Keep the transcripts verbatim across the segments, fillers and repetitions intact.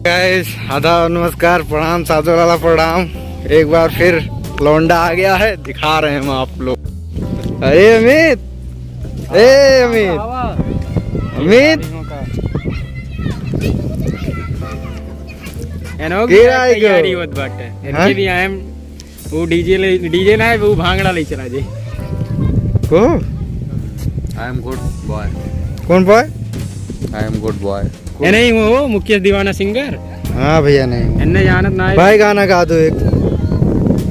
Guys, आदाब, नमस्कार, प्रणाम, साजो लाला प्रणाम। एक बार फिर लौंडा आ गया है, दिखा रहे हैं हम आप लोग। अरे अमित, ए अमित, अमित। एनो के की राय तैयारी गो? होत बाटे। एनके हाँ? भी आएम, वो DJ ले, DJ ना है, वो भांगड़ा ले चला जे। को? I am good boy। कौन boy? I am good boy। ये नहीं वो, वो मुकेश दीवाना singer? हाँ भैया, नहीं। एन्ने जानत ना है। भाई, गाना गा दो एक।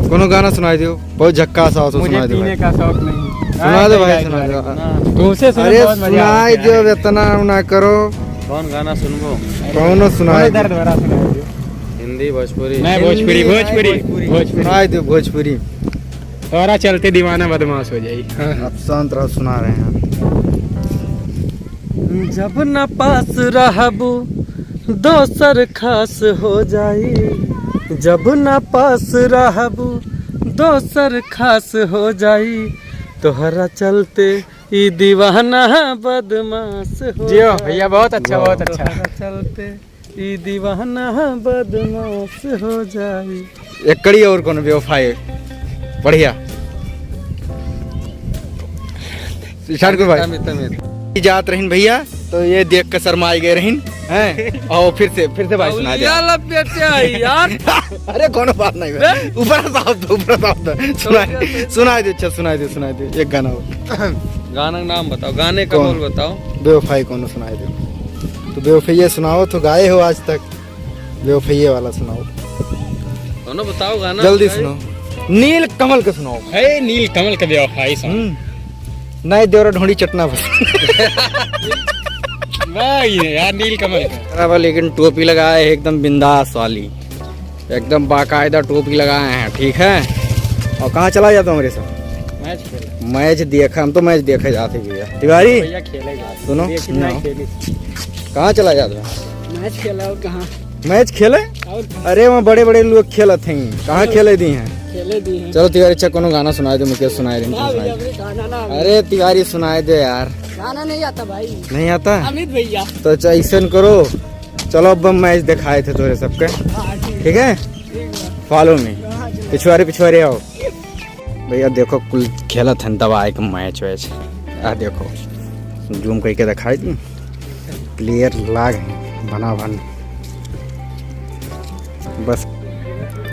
कोनो गाना सुनाई दो। बहुत झक्कास आवत हो, मुझे सुनाई दो पीने भाई। का शौक नहीं। सुना दो भाई, सुना दो। हाँ। तुमसे सुने अरे बहुत मजा आवत है सुनाई यार। दो, इतना ना करो। कौन गाना सुनबो? कौनो सुनाई दो। दर्द भरा सुनाई दो। हिंदी, भोजपुरी। नहीं, भोजपुरी, हिंदी, भोजपुरी, भोजपुरी। भोजपुरी। सुनाई दो भोजपुरी। तोहरा चलते दीवाना बदमाश हो जाई। हाँ। अब शांत रहो, सुना रहे हैं। जब ना पास रहबू, दोसर खास हो जाई। जब ना पास रहबू, दोसर खास हो जाई। तोहरा चलते ई दीवाना बदमाश हो जियो जाई। भैया, बहुत अच्छा, बहुत अच्छा। तोहरा चलते ई दीवाना बदमाश हो जाई। एक कड़ी और कौन बेवफाई? बढ़िया। ईशान को भाई। अमित, अमित। जात रहिन भैया, तो ये देख के शर्माई गए रहिन, हैं? और फिर से, फिर से भाई सुना दे। लपेटे आई यार। अरे कोनो बात नहीं भाई। हैं? ऊपर साफ दो, ऊपर साफ दो। सुनाई, सुनाई दे, अच्छा, सुनाई दे, सुनाई दे। एक गाना और। गाना का नाम बताओ, गाने का कौन? बोल बताओ। बेवफाई कौनो सुनाई दे। तो बेवफाइया सुनाओ, तो गाए हो आज तक। बेवफाइये वाला सुनाओ। कौनो बताओ गाना। जल्दी सुनाओ। नील कमल के सुनाओ। हे नील कमल के बेवफाई song। हम्म। नहीं देवरा ढोंडी चटना बस। भाई यार, नील कमल का। अरे बा, लेकिन टोपी लगाए है एकदम बिंदास वाली, एकदम बाकायदा टोपी लगाए हैं, ठीक है। और कहाँ चला जाता हूँ मेरे साथ? Match खेले। Match देखा, हम तो match देखे जाते भैया। तिवारी, भैया खेले जाते। सुनो, लेकिन ना। नहीं खेली। कहाँ चला जाता है? Match खेला और कहाँ? Match खेले? और कहाँ? अरे, वहाँ बड़े-बड़े लोग खेलत हैं, कहाँ खेले दी हैं? खेले दी हैं। चलो तिवारी, अच्छा, कोनो गाना सुनाए दे, मुझे सुनाए दे, ना सुनाए भैया, दे। अभी गाना ना, अभी। अरे तिवारी, सुनाए दे यार। गाना नहीं आता भाई। नहीं आता? अमित भैया। तो अच्छा, ऐसन करो, चलो अब हम match दिखाए थे तोरे सबके, हाँ, ठीक। ठीक है? ठीक है। Follow me। हाँ, ठीक। पिछुआरे, पिछुआरे आओ। भैया देखो, कुल खेलत हन दबाए के match वैच। आ देखो, zoom करके दिखाई दी, player लाग हैं, बना बन। बस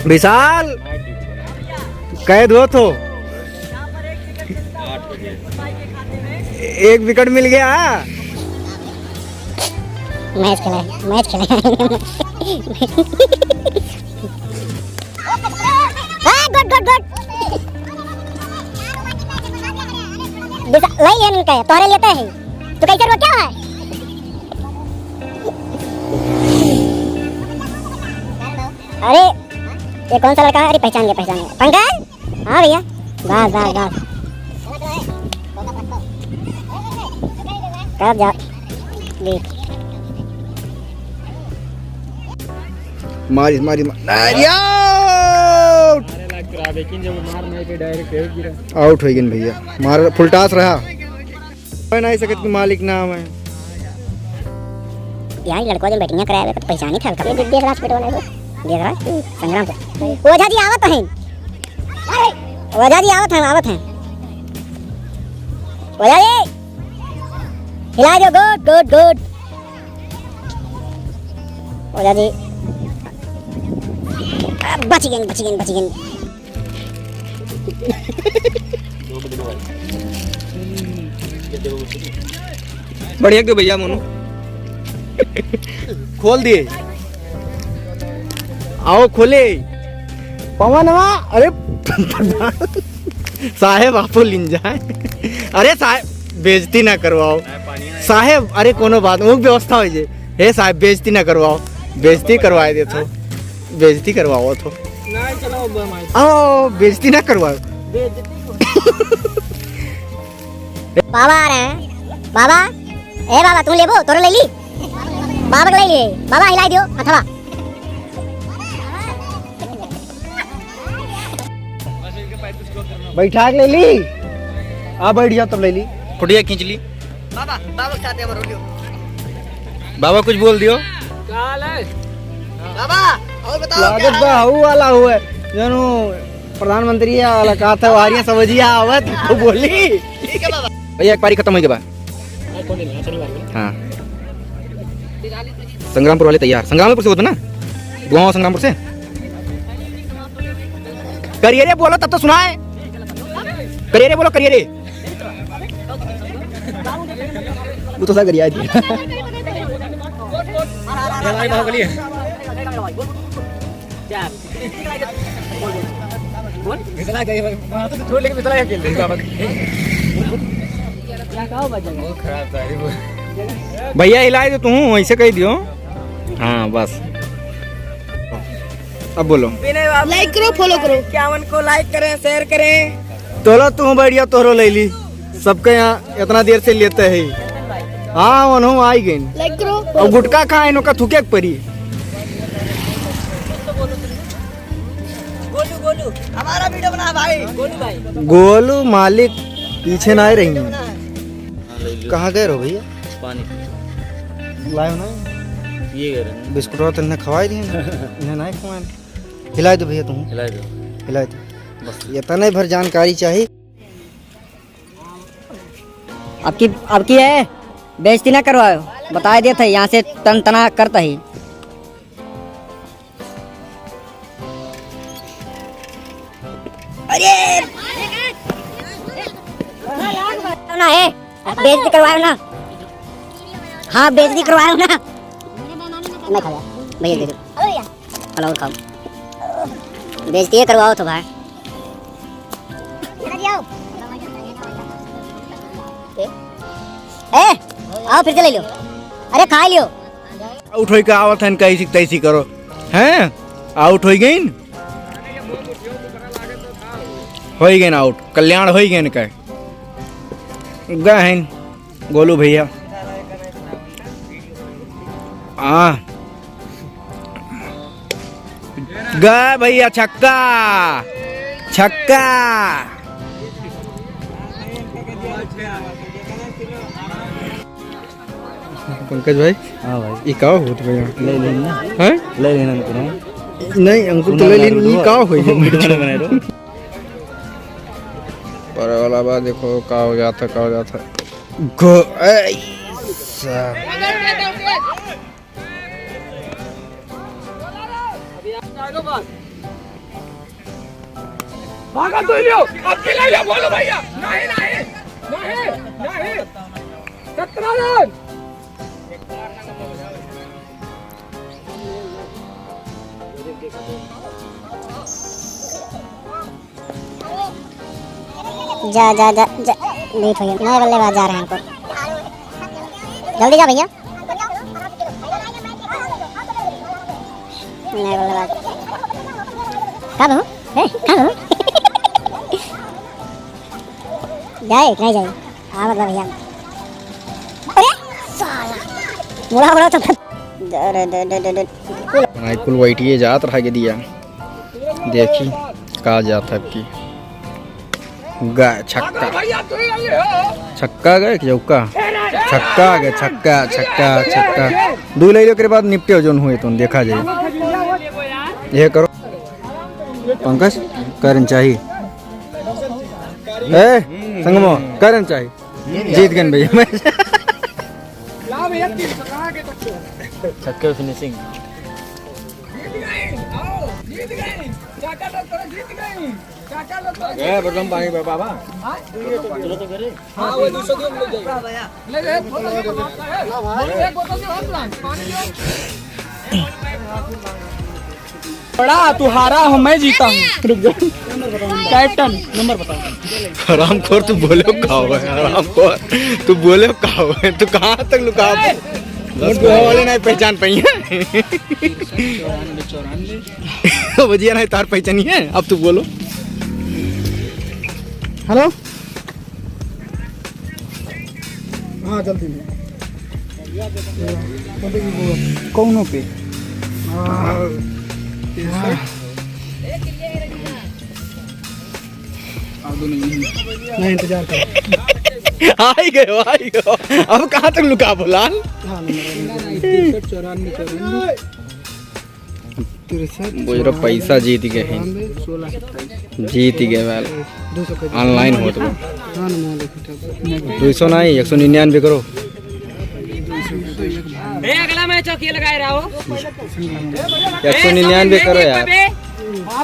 विशाल, कैद हो तो एक wicket मिल गया। Match खेला है, match खेला है। ए, good, good, good। दूसरा, लई लिहन इनके, तोहरे लिए तो है। तू कैसे रोक्या है? अरे, ये कौन सा लड़का है? अरे, पहचान गया, पहचान गया। पंकज? हाँ भैया, बस, बस, बस। कब जा, देख। मारी, मारी, मारी। अरे, out! मारे लाग करा, लेकिन जब मार नहीं के direct out गिरा। Out हो गए भैया, मार full toss रहा। कोई नहीं सकत कि मालिक नाम है। यार, लड़का जन batting करावे, तो पहचानी था हल्का। ये देख, देख रहा, spit वाला है। देख रहा है? संग्राम से। ओझा जी आवत हैं। ओझा जी आवत हैं, आवत हैं। ओझा जी, हिला दो, good, good, good। ओझा जी, बच गए, बच गए, बच गए। बढ़िया क्यों भैया मोनू? खोल दिए। आओ खोले। पवनवा, अरे साहेब आपो लिन जाए। अरे साहेब, बेइज्जती ना करवाओ। साहेब, अरे कोनो बात, वो व्यवस्था हो जाए। हे साहेब, बेइज्जती ना करवाओ। बेइज्जती करवाए देथो। बेइज्जती करवाओ थो। नहीं, चलो, अब हम आए। आओ, बेइज्जती ना करवाओ। बेइज्जती को। बाबा आ रहे हैं। बाबा, ए बाबा, तू लेबो? तोरो ले ली? बाबा के ले लिए। बाबा, हिलाई दियो हथवा। बैठा के ले ली। आ बैठ जा, तब ले ली। फोटिया खींच ली। बाबा, बाबा के साथ हमारा वीडियो। बाबा कुछ बोल दियो। का हाल है? बाबा, और बताओ, लागत क्या बा, हाल है? हऊ वाला हुए, जनु प्रधानमंत्री वाला कहा था, वारियां सब्जियां आवत, तो बोली। ठीक है बाबा। भैया, एक पारी खत्म होइ गया बा। हाँ। संग्रामपुर वाले तैयार। संग्रामपुर से होत ना? दुआवा संग्रामपुर से? करिए रे, बोलो तब तो सुनाए। करिए रे, बोलो, करिए रे। वो तो सब करिए। ये हमारी बाहुबली है। मिथिला गए भाई, वहाँ तो छोड़ लेके मिथिला ही खेल रहे हैं। बहुत खराब था ये वो। भैया हिलाए दो तू, वैसे कह दियो। हाँ, बस। अब बोलो। Like करो, follow करो। इक्यावन को like करें, share करें। तोलो तू बढ़िया, तोहरो ले ली। सबके यहाँ इतना देर से लेते हैं। हाँ, उन्हों आई गए। Like करो। अब गुटखा खाए, इनका थूके के परी। गोलू, गोलू, हमारा video बना भाई। गोलू भाई। गोलू मालिक पीछे ना रही हैं। कहाँ गए रहो भैया? पानी। लाए हो ना? ये कह रहे हैं। बिस्कुट और तो इन्हें खवाई दिए। इन्हें नहीं खवाए। हिलाए दो भैया तुम। हिलाए दो। हिलाए दो। बस। इतना ही भर जानकारी चाहिए। अब की, अब की है, बेइज्जती ना करवाओ, बताए देत है, यहाँ से तन तना करता ही। अरे! ना है, बेइज्जती करवाओ ना। हाँ, बेइज्जती करवाओ ना। ना खाया, भैया दे दो। खाओ और खाओ। बेइज्जती करवाओ तो भाई। ए, आओ फिर से ले लो। अरे खा लियो। आउट होई के आवत हन, कैसी तैसी करो। हैं? आउट होई गईन? होई गईन आउट। कल्याण होई गईन का? गए हन गोलू भैया। हाँ। गए भैया, छक्का, छक्का। पंकज भाई, हाँ भाई। ई का होत भैया? ले लेना। हैं? ले लेना अंकुर, हाँ? नहीं, अंकुर तो ले लेना, लेन, ई का होई? वीडियो बना दो। पर वाला बा, देखो का हो जाता, का हो जाता। गो-, ऐसा। भागा तो लियो, अब की ले लियो, बोलो भैया। नहीं, नहीं, नहीं, नहीं। सत्रह रन। जा, जा, जा, जा, लेट हो गया। नए बल्लेबाज जा रहे हैं हमको। जल्दी जा भैया। नए बल्लेबाज। कब हो? ए, कब हो? जाए, नहीं जाए। आवत बा भैया। अरे साला। बुढ़ा, बुढ़ा तो दे, दे, दे, दे, दे। भाई कुल बैठिए जात रहा के दिया। देखी का जात है की। गा-, छक्का। छक्का गए कि चौका? छक्का गए, छक्का, छक्का, छक्का। दू ले लो, ओकरे बाद निपटे हो जोन हुए तो देखा जाए। ये करो। पंकज, करन चाही। ए, संगमो, करन चाही। जीत गए भैया मैच। छक्के फिनिशिंग। ए, बटन पानी बा-, बाबा। हाँ, वो दूसरा दियो, हम लोग जाएंगे। ले, ले, एक बोतल दियो, एक बोतल दियो, हम लाएं, पानी दियो। बड़ा, तू हारा हो, मैं जीता हूँ। रुक जा। कैप्टन, नंबर बताओ। हरामखोर, तू बोले का हो, हरामखोर, तू बोले का हो, तू कहाँ तक लुका? वो गोवा वाले नहीं पहचान पाई है। चौरानवे, चौरानवे। भजिया नहीं तार पहचानी है, अब तू बोलो। हेलो। हाँ, जल्दी में। कौनो पे? हाँ। नहीं, इंतजार करो। आ ही गए, आ ही गए। अब कहाँ तक लुका बोलाल? हाँ, नंबर है। तिरसठ चौरानवे चौरानवे। तिरसठ, बुजरो पैसा जीत गए हैं। चौरानवे, सोलह सत्ताईस। जीत गए वाल। दो सौ कर दो। Online होत बा। हाँ, ना, मोबाइल देखो, ठीक है। दो सौ नहीं, एक सौ निन्यानवे करो। ए, अगला मैच चौकी लगाए रहो। एक सौ निन्यानवे करो यार।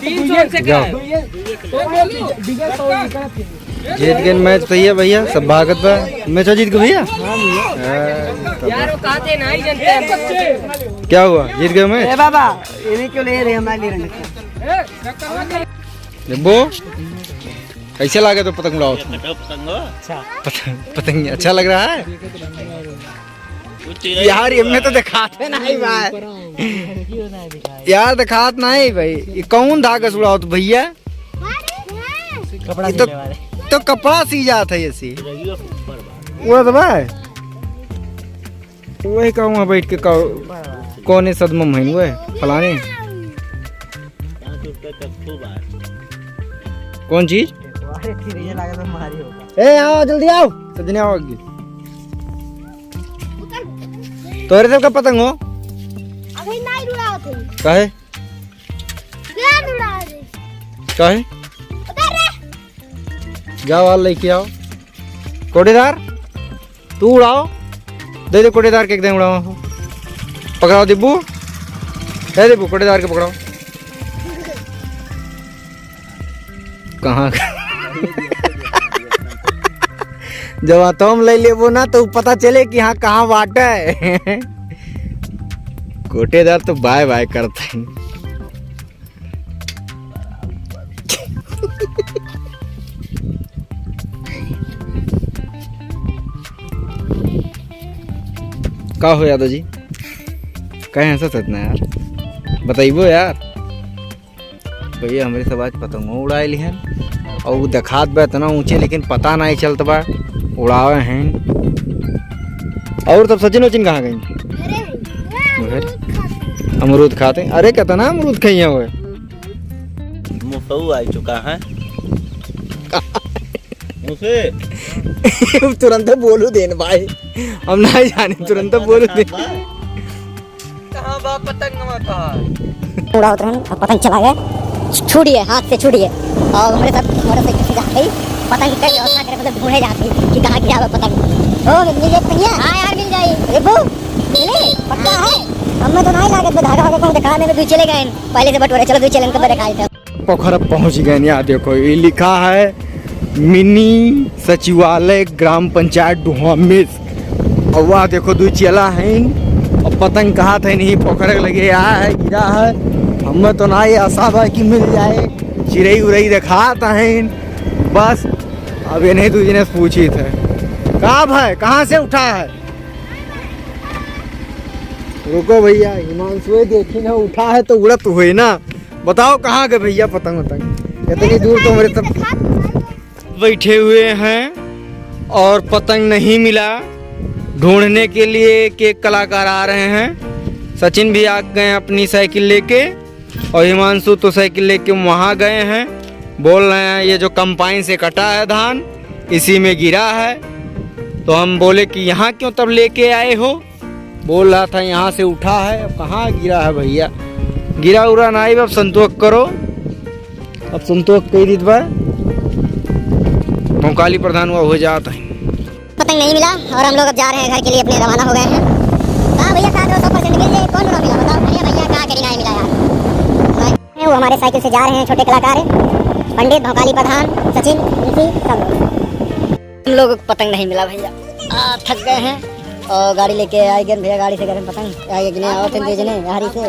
तीन सौ से जाओ। जीत गए मैच, सही है भैया, सब भागत बा। मैच जीत गए भैया। हाँ, यार, वो कहते नहीं जानते हैं। क्या हुआ, जीत गए मैच? ए बाबा, इन्हें क्यों ले रहे हैं, हमारे लिए रंग? देबो, कैसे लागे तो पतंग उड़ाओ? अच्छा। पतंग, पतंग अच्छा लग रहा है? यार, इनमें तो दिखाते नहीं भाई। यार, दिखात नहीं भाई। ये कौन धागा से उड़ाओ तो भैया? कपड़ा ये तो, सिलने वाले। तो कपड़ा सी जात है ऐसी। उड़त भाई। वही कहूँ वहाँ बैठ के कहो, कौने सदमा में है वह फलाने? कौन चीज? ए, आओ, जल्दी आओ, सजने आओ आगे। तोरे सबका पतंग हो? अभी नहीं उड़ाओ थे। काहे? क्या उड़ा रहे? काहे? उधर रे। जाओ, और लेके आओ। कोटेदार, तू उड़ाओ। दे दे कोटेदार के, एकदम उड़ाओ। पकड़ाओ दिब्बू। दे दिब्बू, कोटेदार के पकड़ाओ। कहाँ? जब हाथों में ले लेबो ना, तो पता चले कि हाँ, कहाँ बाटे। कोटेदार तो बाय बाय करते हैं। का हो यादव जी, काहे हंसत हत ना यार, बताइबो यार। भैया, हमरे सब आज पतंगो उड़ाए लिहन, और उ देखात बा इतना ऊंचे, लेकिन पता नहीं चलत बा उड़ावे हैं। और तब सचिन वचिन कहाँ गई? अरे, अमरूद खाते। अमरूद खाते? अरे, कितना अमरूद खाई है वो? मुँह पे आई चुका है। मुँह से। तुरंत बोलू देन भाई, हम नहीं जाने, तुरंत बोलू देन। कहाँ बा पतंगवा, कहाँ? उड़ावत रहन, अब पतंग चला गया, छूट गया, हाथ से छूट गया। और हमरे साथ मोटरसाइकिल से जात हई, पतंग के कहीं व्यवस्था करे, मतलब ढूंढे जात हई कि कहाँ गिरा बा पतंग। ओ, मिल गया पतंगिया? हाँ यार, मिल जाई। रेबू, मिले? पक्का है? हमें तो नहीं लागत बा, धागा वागा कहूँ दिखा, नहीं तो दुई चले गए, पहले से बटोरे, चलो दुई चले, इनको दिखाई थे। पोखरा पहुँच गए। यहाँ देखो, ये लिखा है मिनी सचिवालय ग्राम पंचायत डुहामेस। और वह देखो, दुई चेला हैं और पतंग कहाँ थे, नहीं पोखरा के लगे आया है, गिरा है। हमें तो ना ये आशा बा कि मिल जाए, चिरई उरई देखात हैं बस। अब इन्हें दुई जने से पूछी थे, का भाई, कहाँ से उठा है? रुको भैया, हिमांशु देखी ना, उठा है तो उड़त हुए ना। बताओ कहाँ गए भैया पतंग वतंग? इतनी दूर तो हमरे सब बैठे हुए हैं और पतंग नहीं मिला। ढूंढने के लिए एक एक कलाकार आ रहे हैं। सचिन भी आ गए अपनी साइकिल लेके और हिमांशु तो साइकिल लेके वहाँ गए हैं। बोल रहे हैं, "ये जो कंपाइन से कटा है धान, इसी में गिरा है।" तो हम बोले कि यहाँ क्यों तब लेके आए हो? बोल रहा था यहाँ से उठा है, अब कहाँ गिरा है भैया? गिरा उरा ना, अब संतोष करो, अब संतोष कह दीत बा। भौकाली प्रधान हुआ हो जात है। पतंग नहीं मिला और हम लोग अब जा रहे हैं घर के लिए, अपने रवाना हो गए हैं। हाँ भैया, सात सौ परसेंट मिल जाए, कौन ना मिला बताओ? अरे भैया, क्या करी, नहीं मिला यार। वो हमारे साइकिल से जा रहे हैं छोटे कलाकार, पंडित, भौकाली प्रधान, सचिन, ऋषि, सब लोग। हम लोग को पतंग नहीं मिला भैया, आ, थक गए हैं और गाड़ी लेके आए गए भैया, गाड़ी से गए पतंग, आए गए गिने, आओ थे दे जने, यारी से,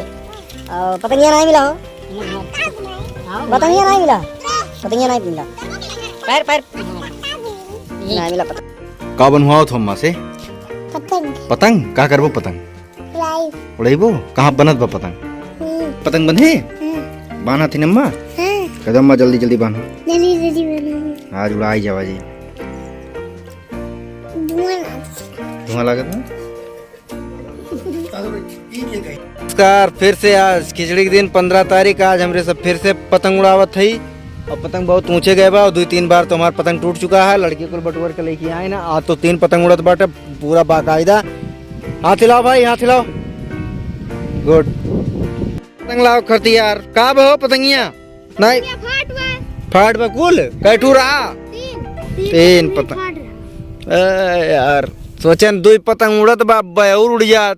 और पतंगिया नहीं मिला हो, पतंगिया नहीं मिला, पतंगिया नहीं मिला। पैर, पैर। नहीं मिला पतंग। का बनवाओ थो अम्मा से? पतंग। पतंग? का करबो पतंग? उड़ाई। उड़ाइबो? कहाँ बनत बा पतंग? हम्म। पतंग बंधे? हम्म। बान्हा थी अम्मा? हाँ। कदम अम्मा जल्दी जल्दी बान्हा। जल्दी जल्दी बान्हा। आज उड़ाई जावा जी। धुआं लागत। धुआं लागत ना? नमस्कार, फिर से आज खिचड़ी के दिन, पन्द्रह तारीख, आज हमरे सब फिर से पतंग उड़ावत हई। और पतंग बहुत ऊंचे गए बा और दो तीन बार तो हमार पतंग टूट चुका है। लड़की कुल बटुअर के लेके आए ना, आज तो तीन पतंग उड़त बाटे पूरा बाकायदा। हाथ हिलाओ भाई, हाथ हिलाओ। गुड। पतंग लाओ खरती यार, का बहो पतंगिया? नहीं। ये फाट बा। फाट बा कुल? कै ठू रहा? तीन। तीन पतंग। फाट रहा। ए यार, सोचन दुई पतंग उड़त बा, अब्बे और उड़ जात।